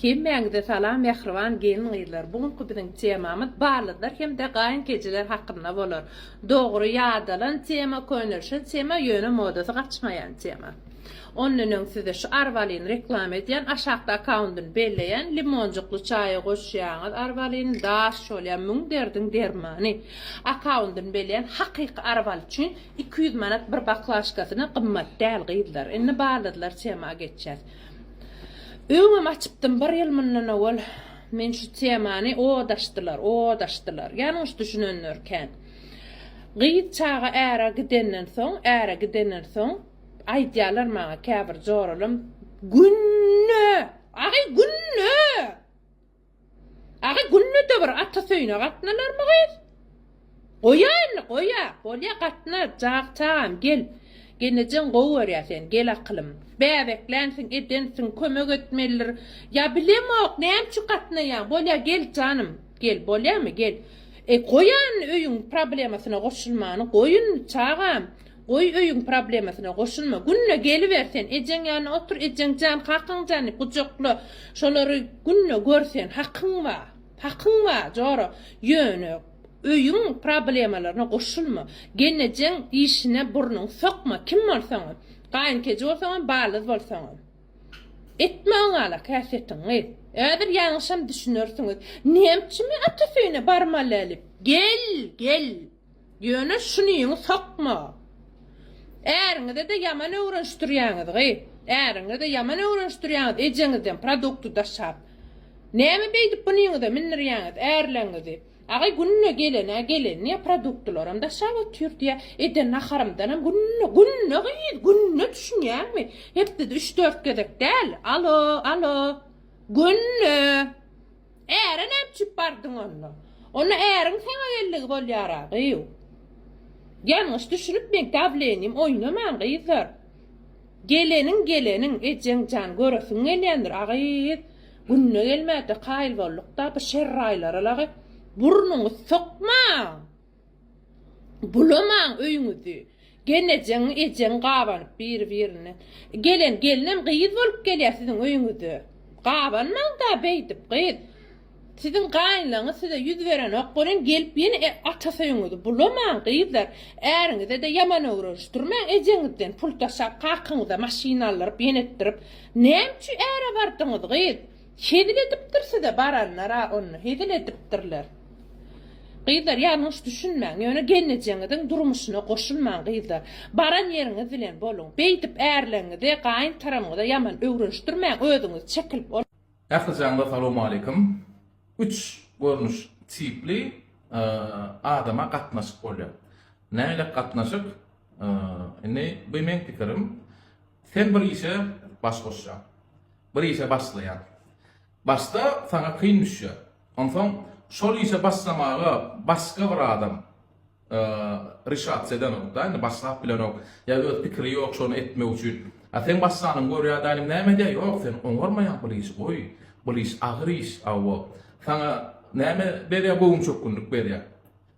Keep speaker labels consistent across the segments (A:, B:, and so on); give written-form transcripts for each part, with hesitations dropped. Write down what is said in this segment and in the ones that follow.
A: Hemmäňize salam mähriban gelin gyzlar bu günki biziň temamyz ballyzlar hemde gaýynkejeler hakynda bolar. Dogry ýadalan tema könelşen tema ýöne modasy gaçmaýan tema. Ondan öň size şu arbalyny reklama edýän aşakda akkaundyny belleýän limonjykly çaýa goşýaňyz arbalyny daş bolýar müň derdiň dermany. Akkaundyny belleýän hakyky arbaly üçin 200 manat bir baklaşkasyna gymmat däl gyzlar. Indi ballyzlar tema geçýäs. Öňem açypdym bir ýyl mundan owal men şu temany od açdylar od açdylar ýalňyş düşünenler kän. Gyz çaga äre gidenden soň äre gidenden soň aýdýarlar maňa käbir joralam günde agy günde Agy günde-de bir ata söýüne gatnalarmy gyz? Goýa indi, goýa. Bolýa gatna, jag çagam, gel. Gelnejeň gowy görýä seni, gel akylym. Bäbeklänsiň, edensiň, kömek etmelidir. Ýa bilemok, näme üçin gatnaýaň? Bolýa, gel janym, gel, bolýamy, gel. E, goýa indi öýüň problemasyna goşulmany, goý indi, çagam. Goý öýüň problemasyna goşulma. Günde geliber sen ejeň ýanyna otur ejeň jan kakaň jan diýip gujakla şolary günde gör sen hakyň bar. Hakyň bar jora. Ýöne öýüň problemalaryna goşulma. Gelnejeň işine burnuňy sokma kim bolsaňam. Gaýynkeje bolsaňam baldyz bolsaňam. Etme oňala käsetiňi. Häzir ýalňyşam düşünersiňiz. Nemçe men ata söýüne barmaly Gel gel. Ýöne şunyňy sokma. Äriňize-de ýaman öwrenişdirýäňiz, gyz. Äriňize-de ýaman öwrenişdirýäňiz ejeňizden produkty daşap. Näme beýdip bunyňyza mindirýäňiz ärleňizi. Agaý günde gelen-ä gelen diýýä, produktylaram daşap otyr diýýä. Eden naharymdanam günde, günde gyz, günde düşünýäňmi? Hepdede üç-dört gezek däl. Alo, alo. Günde. Äre näme üçin bardyň onda? Onda äriň saňa geldigi bolýara gyýw. Ýalňyş düşünip meň dawlenýim oýnamaň gyzlar. Geleniň geleniň ejeň jan göresiň gelýändir a gyz. Günde gelmäde kaýyl boldukda bu şerraýlara lagy burnuňy sokmaň. Bulamaň öýüňizi. Gelnejeň ejeň gabanyp biri birinden. Gelen gelinem gyz bolup gelýär siziň öýüňize. Gabanmaň-da beýdip gyz. Siziň gaýynlaryňyz size ýüz berenok welin gelip ýene atasy öýüňizi bulamaň gyzlar. Äriňize-de ýaman öwrenişdirmäň ejeňizden pul daşap kakyňyza maşyn aldyryp ýene etdirip. Näme üçin äre bardyňyz gyz. Hezil edipdir size baranlar-a onda hezil edipdirler. Gyzlar ýalňyş düşünmäň, ýöne gelnejeňiziň durmuşyna goşulmaň gyzlar. Baran ýeriňiz bilen boluň. Beýdip ärleňize, gaýyn taramyňyza ýaman öwrenişdirmäň özüňiz çekilip ol.
B: Ählijaňyza salowmaleýkim. Üç görnüş tipli adama gatnaşyk bolýar. Nähili gatnaşyk? Indi bu meň pikirim. Sen bir işe baş goşýaň. Bir işe başlaýaň. Başda saňa kyn düşýär. Onsoň şol işe başlamaga başga bir adam rişatsiýa edenok-da, indi başlap bilenok, ýa öz pikiri ýok şony etmek üçin. A seň başlanyňy görýär-de, inim näme edýär, ýok, sen oňarmaýaň bul işi, goý, bul iş agyr iş, hawa. Saňa näme berýär, göwünçökgünlik berýär.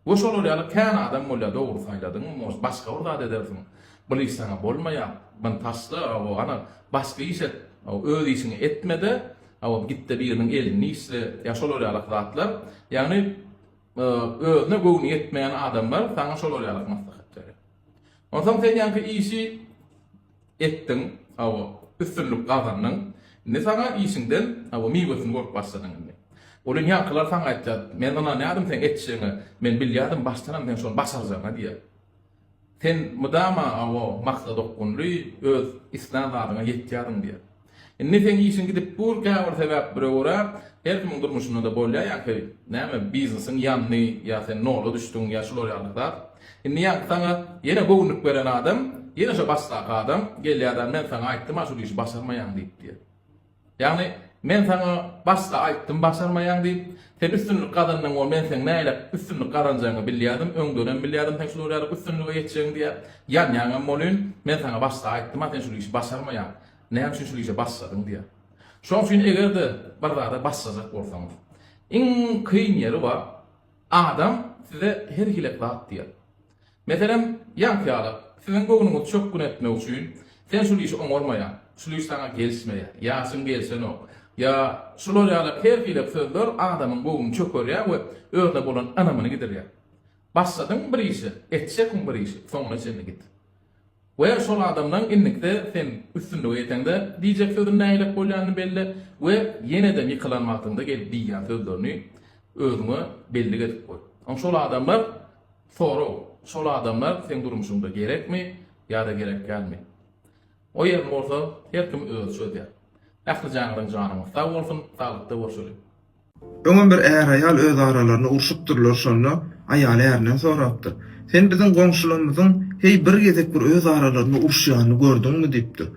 B: We şolar ýaly kän adam bolýar dogry saýladyňmy может başga bir zat edersiň bul iş saňa bolmaýar muny taşla hawa ana başga iş et hawa öz işiňi etmede hawa gitde biriniň elinde işle ýa şolar ýalak zatlar ýagny özüne göwni ýetmeýän adamlar saňa şolar ýalak maslahat berýär onsoň sen ýaňky işi Etdiň, hawa, üstünlik gazandyň. Indi saňa işiňden, hawa, miwesini görüp başladyň indi. Welin ýaňkylar saňa aýtýar, men ynanýardym seň etjegiňe, men bilýärdim başdanam sen şony başarjagyňa diýýär. Sen mydama, hawa, maksada okgunly, öz islän zadyňa ýetýärdiň diýýär. Indi seň işiň gidip dur käbir sebäplere görä her kimiň durmuşynda-da bolýar ýaňky näme biznesiň ýandy ýa sen nola düşdüň ýa şular ýaly zat. Indi ýaňky saňa ýene göwünlik beren adam ýene şo başdaky adam gelýär-de men saňa aýtdym-a şul işi başarmaýaň diýip diýýär. Ýagny men saňa başda aýtdym başarmaýaň diýip, sen üstünlik gazandyň we men seň nähili üstünlik gazanjagyňy bilýärdim, öňdenem bilýärdim seň şular ýaly üstünlige ýetjegiňi diýýär. Ýanýaňam bolyn, men saňa başda aýtdym-a sen şul işi başarmaýaň. Näme üçin şul işe başladyň diýýär. Şonuň üçin eger-de bir zada başlajak bolsaňyz, iň kyn ýeri bar, adam size her hili zat diýer. Meselem, ýaňky ýaly, siziň göwnüňizi çökgün etmek üçin, sen şul işi oňarmaýaň, şul iş saňa gelişmeýär, ýaşyň gelşenok. Ýa şular ýaly her hili sözler adamyň göwnüni çökerýär we özüne bolan ynamyny gidirýär. Başladyň bir işe, etjekmiň bir işi, soňuna çenli git. We şol adamdan indikde sen üstünlige ýeteňde diýjek sözüni nägilek bolýanyny belle we ýenedem ýykylan wagtyňda gelip diýýän sözlerini özüňe bellik edip goý. Oň şol adamlar sorag, şol adamlar seň durmuşyňda gerekmi ýa-da gerek dälmi? O ýerini bolsa her kim özi çözýär. Ählijäňiziň janyňyz sag bolsun, saglykda görşeliň.
C: Öňem bir är-aýal öz aralarynda urşupdyrlar, şonda aýaly ärinden sorapdyr. Sen biziň goňşularymyzyň heý bir gezek bir öz aralarynda uruşýanyny gördüňmi diýipdir.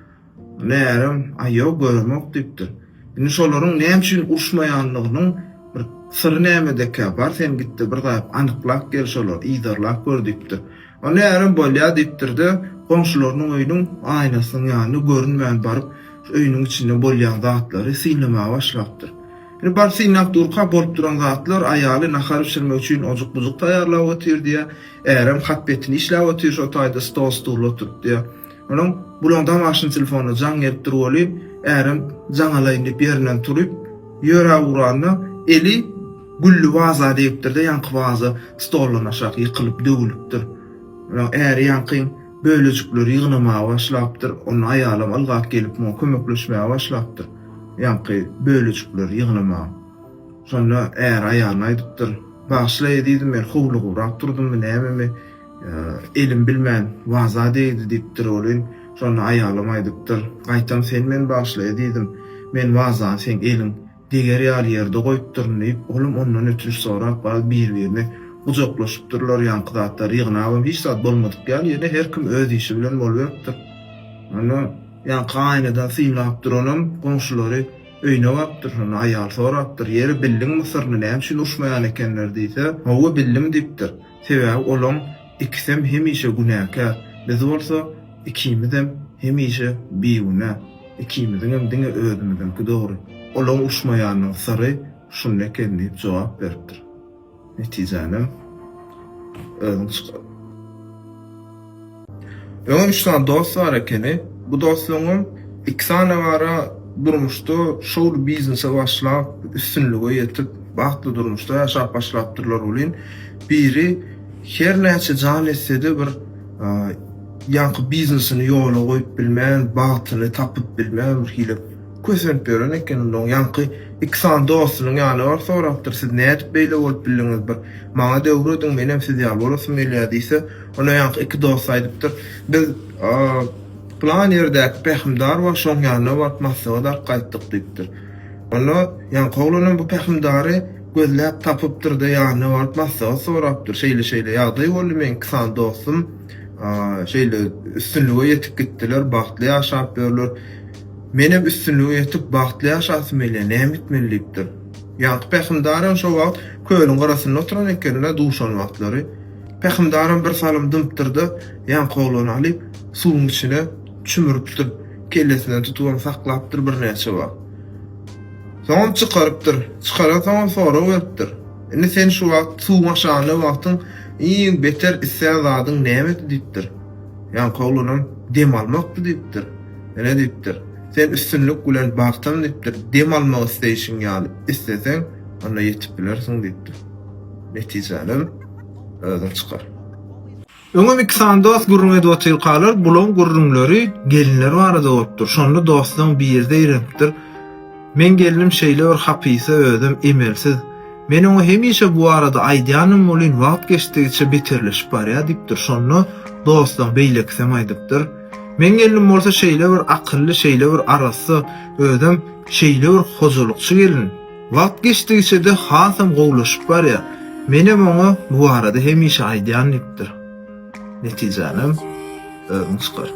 C: Onda ärem, Aý ýok, göremok diýipdir. Indi şolaryň näme üçin uruşmaýanlygynyň bir syry nämedekä, bar sen gitde bir zat anyklap gel şolary, yzarlap gör diýipdir. Onda ärem bolýa diýipdir-de, goňşularynyň öýüniň aýnasynyň ýanyna görünmän baryp, şu öýüniň içinde bolýan zatlary synlamaga başlapdyr. Indi baryp synlap durka bolup duran zatlar, aýaly nahar bişirmek üçin ojuk-bujuk taýýarlap otyr diýýär, ärem hat-betini işläp otyr şo taýda stol-stulda oturyp diýýär. Onuň bulaň damaşyny telefonda jaň gelipdir welin, ärem jaň alaýyn diýip ýerinden turup, ýöräp ugranda eli gülli waza degipdir-de, ýaňky waza stoldan aşak ýykylyp döwülipdir. Onuň äri ýaňky bölejikleri ýygnamaga başlapdyr. Onda aýalam ylgap gelip muňa kömekleşmäge başlapdyr. Ýaňky bölejikleri ýygnamaga. Şonda äri aýalyna aýdypdyr, Bagyşla ezizim, men howlugybrak durdummy nämemi, elim bilmän waza degdi diýipdir welin, şonda aýalam aýdypdyr, Gaýtam sen meni bagyşla ezizim, men wazany seň eliň deger ýaly ýerde goýupdyryn diýip, olam ondan ötünç sorap garaz bir-birini gujaklaşypdyrlar, ýaňky zatlary ýygnabam hiç zat bolmadyk ýaly ýene her kim öz işi bilen boluberipdir. Onda ýaňky aýnadan synlap duranam goňşulary öýüne barypdyr, şonda aýaly sorapdyr, Ýeri bildiňmi syryny näme üçin uruşmaýan ekenler diýse, Hawa bildim diýipdir. Sebäbi olaň ikisem hemişe günäkär, biz bolsa ikimizem hemişe bigünä. Ikimiziňem diňe özümiziňki dogry. Olaň uruşmaýanynyň syry şunda eken diýip jogap beripdir. Netijänem özüň çykar. Öňem üç sany dost bar ekeni. Bu dostlaryňam iki sany bara durmuşda şowly biznese başlap, üstünlige ýetip, bagtly durmuşda ýaşap başlapdyrlar welin, biri her näçe jan etse-de bir ýaňky biznesini ýola goýup bilmän, bagtyny tapyp bilmän bir hili kösenip ýören eken. Onda oň ýaňky iki sany dostunyň ýanyna baryp sorapdyr, siz nädip beýle bolup bildiňiz, bir maňa-da öwrediň, menem siz ýaly bolasym gelýär diýse, onda ýaňky iki dosty aýdypdyr, biz pylan ýerdäki pähimdar bar, şoň ýanyna baryp maslahat alyp gaýtdyk diýipdir. Onda ýaňky oglanam bu pähimdary gözläp tapypdyr-da, ýanyna baryp maslahat sorapdyr, şeýle-şeýle ýagdaý boldy, meň iki sany dostum şeýle üstünlige ýetip gitdiler, bagtly ýaşap ýörler. Menem üstünlige ýetip, bagtly ýaşasym gelýär, näme etmeli diýipdir. Ýaňky pähimdaram şo wagt kölüň gyrasynda oturan eken-de, duşan wagtlary. Pähimdaram bir salym dympdyr-da, ýaňky oglany alyp, suwuň içine çümüripdir. Kellesinden tutubam saklapdyr birnäçe wagt. Soňam çykarypdyr. Çykaransoňam sorag beripdir. Indi sen şu wagt suwuň aşagynda wagtyň iň beter islän zadyň nämedi diýipdir. Ýaňky oglanam dem almakdy diýipdir. Ine diýipdir. Sen üstünlik bilen bagtam diýipdir, dem almak isleýşiň ýaly isleseň, onda ýetip bilersiň diýipdir. Netijänem özüň çykar. Öňem iki sany dost gürrüň edip otyrkalar, bulaň gürrüňleri gelinler barada bolupdyr. Şonda dostlaň biri zeýrenipdir, Meň gelnim şeýle bir hapysa özem emelsiz. Men oňa hemişe bu barada aýdýanam welin wagt geçdigiçe beterleşip barýar diýipdir. Şonda dostlaň beýlekisem aýdypdyr, Meň gelnim bolsa şeýle bir akylly, şeýle bir arassa, özem şeýle bir hojalykçy gelin. Wagt geçdigiçe-de hasam gowulaşyp barýar. Menem oňa bu barada hemişe aýdýan diýipdir. Netijänem özüň çykar.